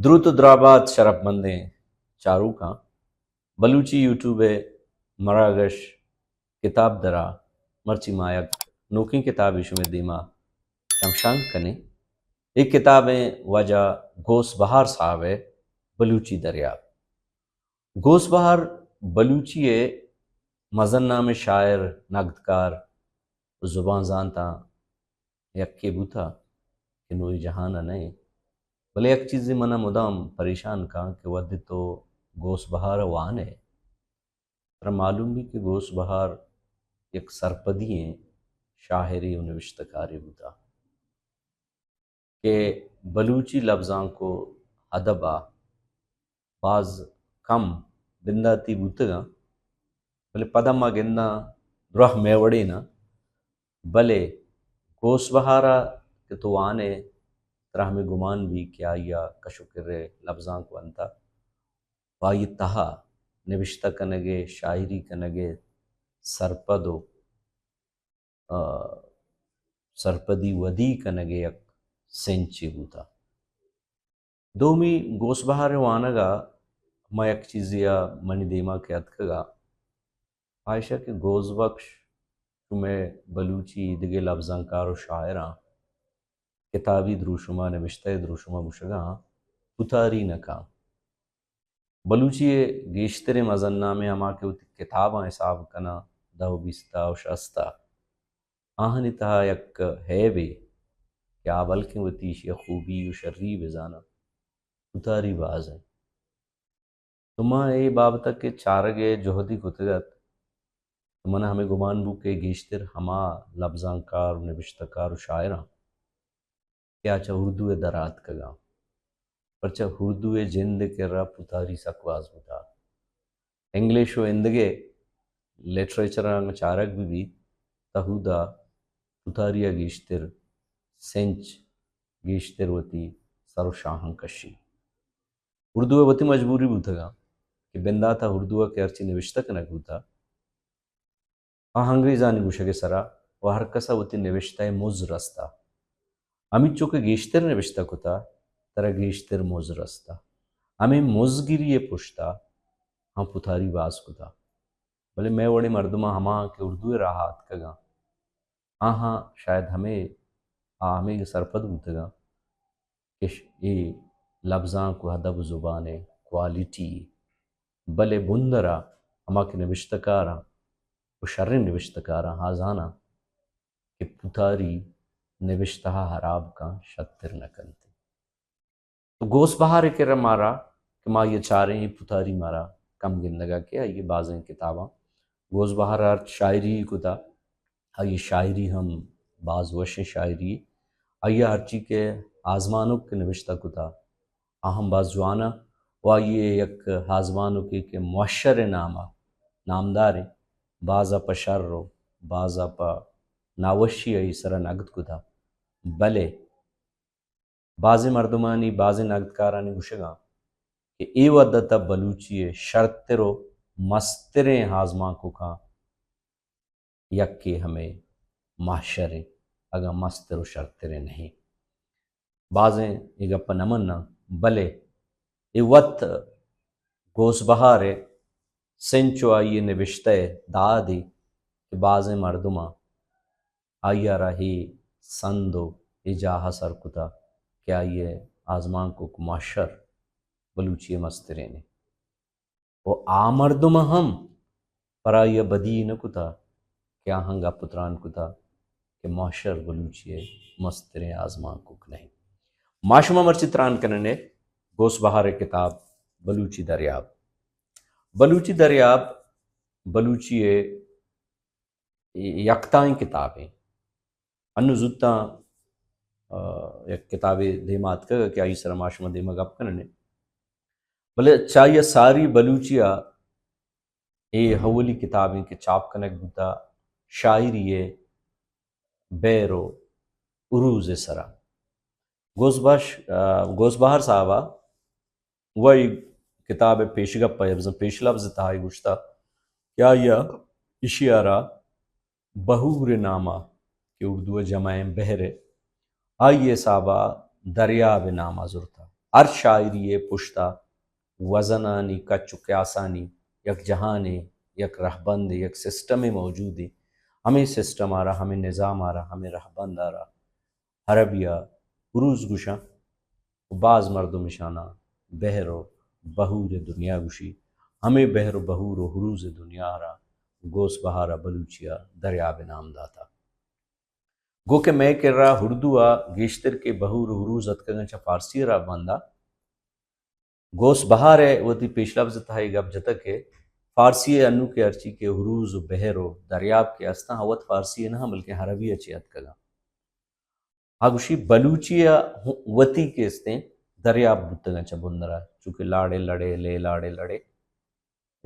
دروت و درابات شرپمندیں چاروکاں، بلوچی یوٹیوب ءِ مراگش کتاب درا مرچی ما یک نوکیں کتابے شمئے دیما چمشانک کنیں۔ اے کتابیں واجہ گوس بہار صاحب ءِ بلوچی دریاب۔ گوس بہار بلوچی ءِ مزن نامیں شاعر، نگدکار و زبان زانتاں یکے بوتا کہ نوں اے جہان ءَ نہ ایں۔ بلے یک چیزے من ءَ مدام پریشان کاں کہ وھدے تو گوس بہار ءَ وان ئے، ترا معلوم بی کہ گوس بہار یک سرپدی ایں شاعرے و نبشتہ کارے بوتا کہ بلوچی لبزانک و ادب ءَ باز کم بنداتی بوتگاں، بلے پدا ما گنداں دراہ مئے وڑیناں، بلے گوس بہار ءَ کہ تو وان ئے، ترا ہمے گمان بی کہ آئی ءَ کش و کر ءِ لبزانک ونتا و آئی ءِ تہا نبشتہ کنگ ءِ، شاعری کنگ ءِ سرپد و، آ، سرپدی ودی کنگ ءِ یک سنچے بوتا۔ دومی، گوس بہار ءِ وانگ ءَ ما یک چیزے ءَ منی دیما کہ اتکگ ءَ، آ ایش ءَ کہ گوس بخش چو مئے بلوچی دگہ لبزانکار و شاعراں کتابی دروشم ءَ، نبشتہ ءِ دروشم ءَ گوشگ ءَ آں، پتاری نہ کن۔ بلوچی ءِ گیشتریں مزن نامیں ہما کہ وتی کتاباں حساب کناں، دہ و بیست ءَ و شست ءَ، آہانی تہا یک عیبے کہ آ بلکیں وتی ایشی ءِ خوبی و شری بزاناں، پتاری باز انت۔ تو ما اے بابت ءَ کہ چارگ ءِ جہدی کتگ ات، تو من ءَ ہمے گمان بوت کہ گیشتر ہما لبزانکار و نبشتہ کار و شاعراں کہ آ چہ اردو ءَ در آتکگاں، پرچہ اردو ءِ جند ءِ کرا پتاری سک باز بوتا۔ انگلش و ایندگہ لٹریچراں چارگ بہ بیت، تہ اودا پتاری ءَ گیشتر سنچ، گیشتر وتی سر و شاہاں کشی۔ اردو ءِ وتی مجبوری بوتگاں کہ بندات ءَ اردو ءَ کہ ہرچی نبشتہ کنگ بوتا، آ انگریزانی گوشگ ءِ سرا و ہر کس ءَ وتی نبشتہ ءِ مز رستا۔ ہمینچو کہ گیشتر نبشتہ کتا، ترا گیشتر مز رستا۔ ہمے مزگری ءِ پشتا آں پتاری باز کتا۔ بلے مئے وڑیں مردماں ہماہاں کہ اردو ءِ راہ ءَ آتکگاں، آہاں شاید ہمے، آ ہمے سرپد بوتگاں کہ ش-، اے لبزانک و ادب و زبان ءِ کوالٹی، بلے بندرا ہما کہ نبشتہ کاراں و شریں نبشتہ کاراں آ زاناں کہ پتاری نبشتہ ءَ ہراب کن، شتر نہ کنت۔ تو گوس بہار ءِ کرا مارا کہ ما آئی ءَ چاریں، اے پتاری مارا کم گندگ ءَ کہ آئی ءِ بازیں کتاباں، گوس بہار ءَ ہرچ شاعری کتا، آئی ءِ شاعری ہم باز وشیں شاعری۔ آئی ءَ ہرچی کہ آزمانک کہ نبشتہ کتا، آ ہم باز جوان ءَ۔ و آئی ءِ یک آزمانکے کہ مؤشر ءِ نام ءَ نامدار ایں، باز ءَ پہ شر و باز ءَ پہ ناوشی آئی ءِ سرا نگد کتا، بلے بازیں مردمانی، بازیں نگدکارانی گوشگاں کہ اے وھد ءَ تہ بلوچی ءِ شرتر و مستریں آزمانکوکاں یکے ہمے مہشر انت، اگاں مستر و شرتریں نہ انت۔ بازیں اے گپ ءَ نہ مناں، بلے اے وت گوس بہار ءِ سنچ و آئی ءِ نبشتہ ءِ دادے کہ بازیں مردماں آئی ءَ را اے سند و اے جاہ ءَ سر کتا کہ آئی ءِ آزمانکوک مہشر بلوچی ءِ مسترین انت۔ و آ مردماں ہم پر آئی ءَ بدی نہ کتا کہ آہاں گپ و تران کتا کہ مہشر بلوچی ءِ مستریں آزمانکوک نہ انت۔ ما شما مرچی تران کنن ایں گوس بہار ءِ کتاب بلوچی دریاب۔ بلوچی دریاب بلوچی ءِ یکتائیں کتابے۔ انوں زوتاں، آ، یک کتابے دیما اتکگ کہ آئی سرا ما شما دیما گپ کنن ایں۔ بلے چہ آئی ءَ ساری بلوچی ءَ اے اولی کتابے کہ چاپ کنگ بوتا شاعری ءِ بحر و عروض ءِ سرا۔ گوس بخش، آ، گوس بہار صاحب ءَ وئی کتاب ءِ پیشگپ ءَ یا بزاں پیش لبز ءِ تہا اے گوشتہ کہ آئی ءَ ایشی ءَ را بحور ءِ نام ءَ کہ اردو ءَ جمع ایں بحر ءِ، آئی ءِ حساب ءَ دریاب ءِ نام ءَ زرتہ۔ ہر شاعری ءِ پشت ءَ وزنانی کچ و قیاسانی یک جہانے، یک رہبندے، یک سسٹمے موجود ایں۔ ہمے سسٹم ءَ را، ہمے نظام ءَ را، ہمے رہبند ءَ را عربی ءَ عروض گوشاں و باز مردم اشاناں بحر و بحور ءِ دنیا گوشی۔ ہمے بحر و بحور و عروض ءِ دنیا ءَ را غوث بہار ءَ بلوچی ءَ دریاب ءِ نام داتہ۔ گو کہ مئے کرا اردو ءَ گیشتر کہ بحور و عروض اتکگاں چہ فارسی ءِ رہبند ءَ، غوث بہار ءَ وتی پیش لبز ءِ تہا اے گپ جتگ کہ فارسی ءِ انو کہ ہرچی کہ عروض و بحر و دریاب کہ استاں، آ وت فارسی ءِ نہ بلکیں عربی ءَ چہ اتکگاں۔ آ گوشی بلوچی ءَ وتی کہ استیں دریاب بوتگاں چہ بندر ءَ، چونکہ لاڑے لڑے، لے لاڑے لڑے،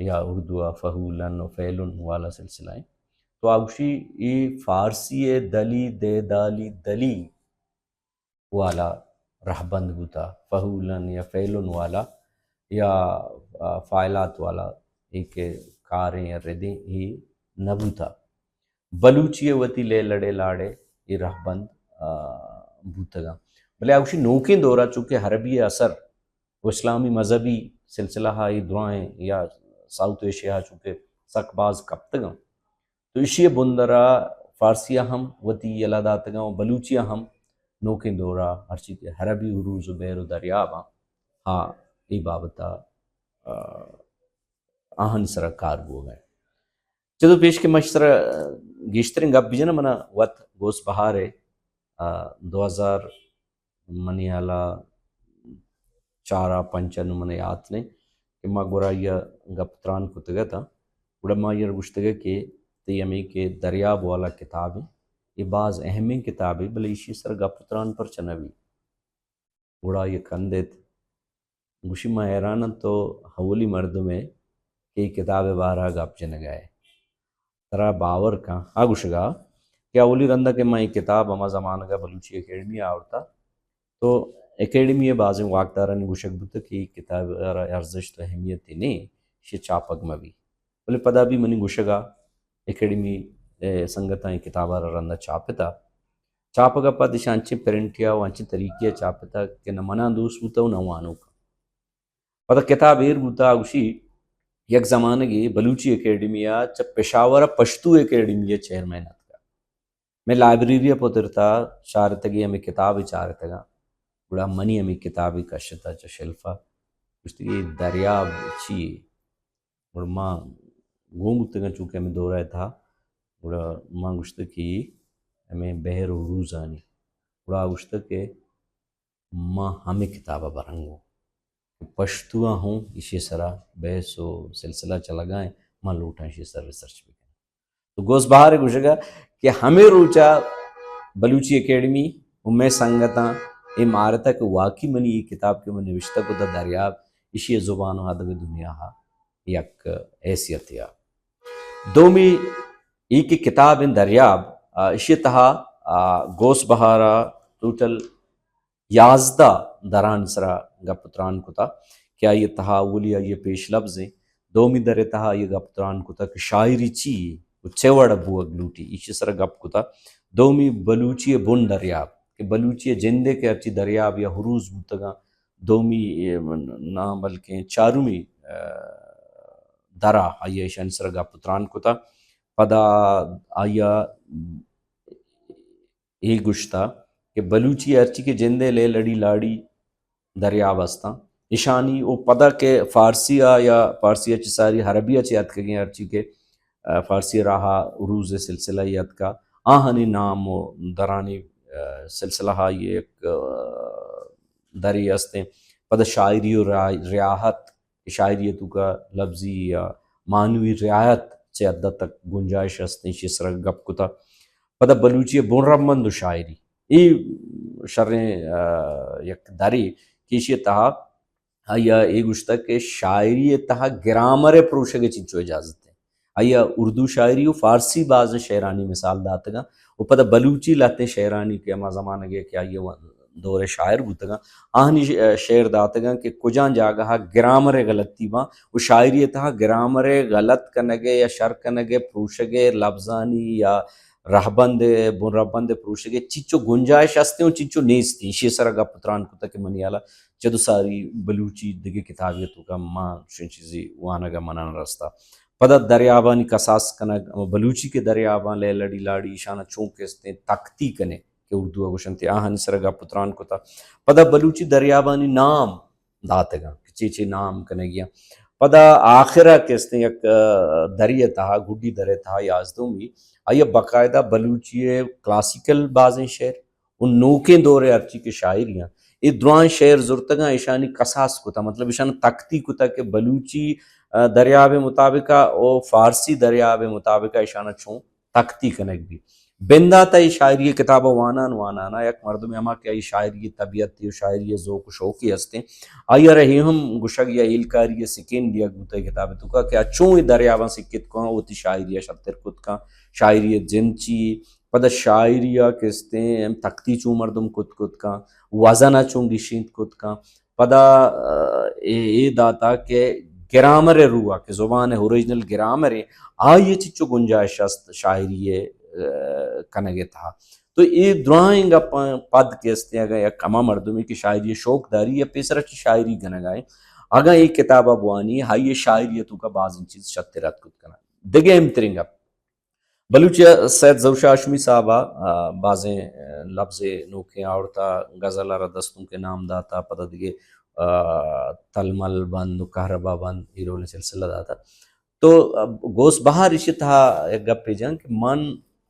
یا اردو ءَ فہولن و فعلن والا سلسلہ ایں۔ تو آ گوشی اے فارسی ءِ دلی، دے دالی دلی والا رہبند بوتا، فہولن یا فعلن والا یا، آ، فاعلات والا، اے کہ کاریں یا ردیں، اے نہ بوتا۔ بلوچی ءِ وتی لے لڑے لاڑے اے رہبند، آ، بوتگاں۔ بلے آ گوشی نوکیں دور ءَ چونکہ عربی ءِ اثر و اسلامی مذہبی سلسلہ ءَ اے درائیں یا ساؤتھ ایشیا ءَ چونکہ سک باز کپتگاں، تو ایشی ءِ بندر ءَ فارسی ءَ ہم وتی یلہ داتگاں و بلوچی ءَ ہم نوکیں دور ءَ ہرچی کہ عربی عروض و بحر و دریاب آں، آ اے بابت ءَ، آ، آہانی سر ءَ کار بوگ ءَ۔ چدو پیش کہ من اشی سر ءَ گیشتریں گپ بجناں، من ءَ وت غوث بہار ءِ، آ، دو ہزار منی ہیال ءَ چار ءَ پنچ ءَ، نوں من ءَ یات نہ کہ ما گڑا آئی ءَ گپ تران کتگ ات، گڑا ما آئی ءَ گوشتگ کہ تئی ہمے کہ دریاب والا کتاب ایں، اے باز اہمیں کتابے، بلے ایشی سر ءَ گپ تران پرچہ نہ بیت؟ گڑا آئی ءَ کندت، گوشی، من حیران آں تو اولی مردم ئے کہ اے کتاب ءِ بارہ ءَ گپ جنگ ءَ ئے۔ ترا باور کن، آ گوشگ ءَ کہ اولی رند ءَ کہ من اے کتاب ہما زمانگ ءَ بلوچی اکیڈمی ءَ آورتا، تو اکیڈمی ءِ بازیں واکدارانی گوشگ بوت کہ اے کتاب ءَ را ارزشت و اہمیت نیں، ایشی چاپگ مہ بی۔ بلے پدا بھی منی گوشگ ءَ اکیڈمی ءِ سنگتاں اے کتاب ءَ را رند ءَ چاپتا۔ چاپگ ءَ پد ایشاں انچیں پرنٹے ءَ و انچیں طریقے ءَ چاپتا کہ نہ من ءَ دوست بوتا و نہ وانوکاں۔ پدا کتاب ایر بوتا، گوشی، یک زمانگے بلوچی اکیڈمی ءَ چہ پشاور ءَ پشتو اکیڈمی ءِ چیئرمین اتکا۔ مئے لائبریری ءَ پترتا، چارتگی ہمے کتاب چارتگاں۔ گڑا منی ہمے کتابے کشتا چہ شیلف ءَ۔ گوشتی، اے دریاب چی یے؟ گڑا ما گون بوتگاں، چونکہ ہمے دور ءِ تہا۔ گڑا ما گوشت کہ ہمے بحر و عروضانی۔ گڑا گوشت کہ ما ہمے کتاب ءَ براں گوں۔ پشتو ءَ ہوں ایشی سرا بحث و سلسلہ چلگا ایں، ما لوٹاں ایشی سر ریسرچ بکناں۔ تو غوث بہار ءِ گوشگ ءَ کہ ہمے روچ ءَ بلوچی اکیڈمی و مئے سنگتاں اے مارتا کہ واقعی منی اے کتاب کہ من نوشتہ کتا دریاب، ایشی ءِ زبان و ادب ءِ دنیا ءَ یک حیثیتے ءَ۔ دومی اے کہ کتاب ایں دریاب، آ، ایشی ءِ تہا، آ، غوث بہار ءَ ٹوٹل یازدہ درانی سرا گپ تران کتا کہ آئی ءِ تہا اولی آئی ءِ پیش لبز ایں، دومی در ءِ تہا آئی ءَ گپ تران کتا کہ شاعری چی یے و چے وڑ ءَ بوگ لوٹی، ایشی سرا گپ کتا۔ دومی بلوچی ءِ بن دریاب، کہ بلوچی ءِ جند ءِ کہ ہرچی دریاب یا عروض بوتگاں، دومی، اے، ناں بلکیں چارمی، آ، درا آئی ءَ ایشانی سرا گپ تران کتا۔ پدا آئی ءَ اے گوشتا کہ بلوچی ءِ ہرچی کہ جند ءِ لے لڑی لاڑی دریاب استاں، ایشانی و پدا کہ فارسی ءَ یا فارسی ءَ چہ ساری عربی ءَ چہ اتکگیں ہرچی کہ، آ، فارسی ءِ راہ ءَ عروض ءِ سلسلہ ءَ اتکا، آہانی نام و درانی، آ، سلسلہ ءَ یک، آ، دری استیں۔ پدا شاعری و را-، ریاحت کہ شاعری ءِ توکا لبزی یا معنوی رعایت چہ حد تک گنجائش است، ایشی سرا گپ کتا۔ پدا بلوچی ءِ بن رمبند و شاعری، اے شریں، آ، یک درے کہ ایشی ءِ تہا آئی ءَ اے گوشتگ کہ شاعری ءِ تہا گرامر ءِ پروشگ ءِ چنچو اجازت ایں۔ آئی ءَ اردو شاعری و فارسی بازیں شعرانی مثال داتگاں و پدا بلوچی لہتیں شعرانی کہ ہما زمانگ ءَ کہ آئی ءِ دور ءِ شاعر بوتگاں، آہانی ش-، شعر داتگاں کہ کجام جاگہ ءَ گرامر ءِ غلطی باں و شاعری ءِ تہا گرامر ءِ غلط کنگ ءِ یا شر کنگ ءِ پروشگ ءِ لبزانی یا رہبند ء، بن رہبند ء پروشگ ء چنچو گنجائش ہستیں و چنچو نیستیں، ایشی سرا گپ و تران کتگ کہ منی ہیالا چد و ساری بلوچی دگہ کتابے توکا ما چنین چیزے وانگا منا نہ رستا۔ پدا دریابانی کساس کنگ، ہما بلوچی کہ دریاباں لہلڑی لاڑی ایشانا چون کہ استیں تختی کنے کہ اردو ء گوشنت، آہانی سرا گپ و تران کتا۔ پدا بلوچی دریابانی نام داتگاں کہ چے چے نام کنگی آں۔ پدا آخر ء کہ استیں یک، آ، درے ء تہا، گڈی درے ء تہا یازدہمی، آئی ء باقاعدہ بلوچی ء کلاسیکل بازیں شعر و نوکیں دور ء ہرچی کہ شاعری آں، اے درائیں شعر زرتگاں، ایشانی کساس کتا، مطلب ایشان تختی کتا کہ بلوچی، آ، دریاب ء مطابق ء و فارسی دریاب ء مطابق ء ایشان چون تختی کنگ بی۔ بندات ء اے شاعری ء کتاب ء وانان وانان ء یک مردمے ہما کہ آئی شاعری ء طبیعت ء شاعری ء ذوق و شوقے ہستیں، آئی ء را اے ہم گوشگ یا ہیلکاری ء سکین دیگ بوتگ کتاب ء توکا کہ آ چون اے دریاباں سکت کن، وتی شاعری ء شتر کت کن، شاعری ء جند چی، پدا شاعری ء کہ استیں ہم تختی چون مردم کت کت کن، وزن ء چون گیشینت کت کن۔ پدا، آ، اے، اے داتا کہ گرامر ء روح ء کہ زبان ء اوریجنل گرامر ء، آئی ء چچو گنجائش است شاعری ء، آ، کنگ ء تہا۔ تو اے درائیں گپاں پد کہ استیں، اگاں یک ہما مردمے کہ شاعری ء شوق داری یا پیسرا چہ شاعری کنگا ایں، اگاں اے کتاب ء بوانی، آئی ء شاعری ء توکا بازیں چیز شتر اتک کت کناں۔ دگہ اہم تریں گپ، بلوچی ء سید ظہور شاہ ہاشمی صاحب ء، آ، بازیں، آ، لبزے نوکیں آورتا، غزل ء را دستونک ء نام داتا، پدا دگہ، آ، تلمل بند و کہربا بند، اے ڈولیں سلسلہ داتا۔ تو، آ، غوث بہار ایشی تہا یک گپے جن کہ من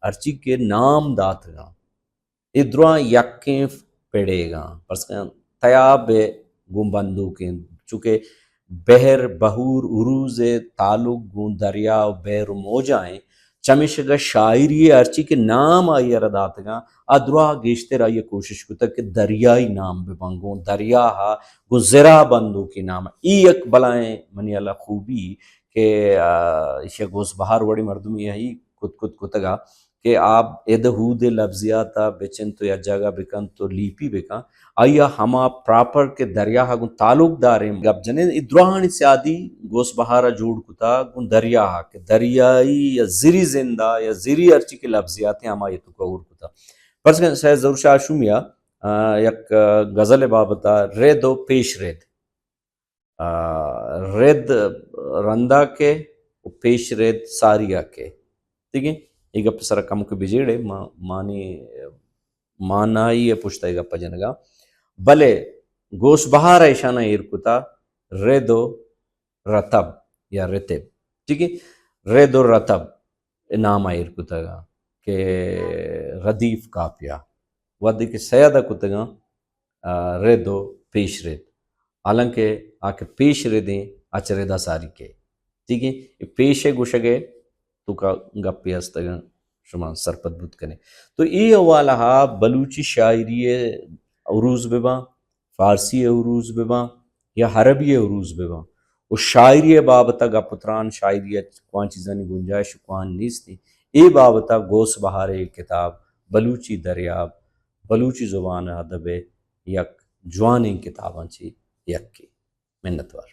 ہرچی کہ نام داتگاں، اے دراہ یکیں پڑیگاں، پرس کن تیاب ء گوں بندوکیں، چونکہ بحر، بحور، عروض ء تعلق گوں دریا و بحر و موجا ایں، چمیشگا شاعری ء ہرچی کہ نام آئی ء را داتگاں، آ دراہ گیشتر آئی ء کوشش کتگ کہ دریائی نام بہ باں، گوں دریا ء گوں زرا بندوکیں نام۔ ای یک بلائیں منی ہیالا خوبی کہ، آ، ایشی ء غوث بہار وڑیں مردمے ای کت کت کتگا کہ آ اد ہود ء لبزیات ء بچنت و یک جاگہ بکنت و لیپی بکن، آئی ء ہما پراپر کہ دریا ء گوں تعلق داریں گپ جنیں، اے دراہانی سیادی غوث بہار ء جوڑ کتا گوں دریا ء کہ دریائی یا زری زند ء یا زری ہرچی کہ لبزیات ایں ہمائی ء توکا ہور کتا۔ پرس کن سید ظہور شاہ ہاشمی ء، آ، یک، آ، غزل ء بابت ء رد و پیش رد۔ آ، رد رندا کئے و پیش رد ساریا کئے۔ ٹھیک ہے؟ اے گپ سرا کمکے بجیڑے، ما-، معنی، معنائی ء پشتا اے گپ جنگا۔ بلے غوث بہار ء ایشانا ایر کتا رد و رتب یا رتب۔ ٹھیک ہے؟ رد و رتب۔ نام ء ایر کتگ کہ ردیف قافیہ، وھدے کہ سید ء کتگاں، آ، رد و پیش رد، حالانکہ آ کہ پیش ردیں، آ چہ ردا ساری کئے۔ ٹھیک ہے؟ اے پیش ء گوشگ ء توکا گپے ہستگاں، شما سرپد بوت کنے۔ تو اے حوالہ ء بلوچی شاعری ء عروض بہ باں، فارسی ء عروض بہ باں یا عربی ء عروض بہ باں، و شاعری ء بابت ء گپ و تران، شاعری ء کوان چیزانی گنجائش و کوان نیست انت، اے بابت ء غوث بہار ء کتاب بلوچی دریاب، بلوچی زبان ء ادب ء یک جوانیں کتاباں چہ یکے۔ منتوار۔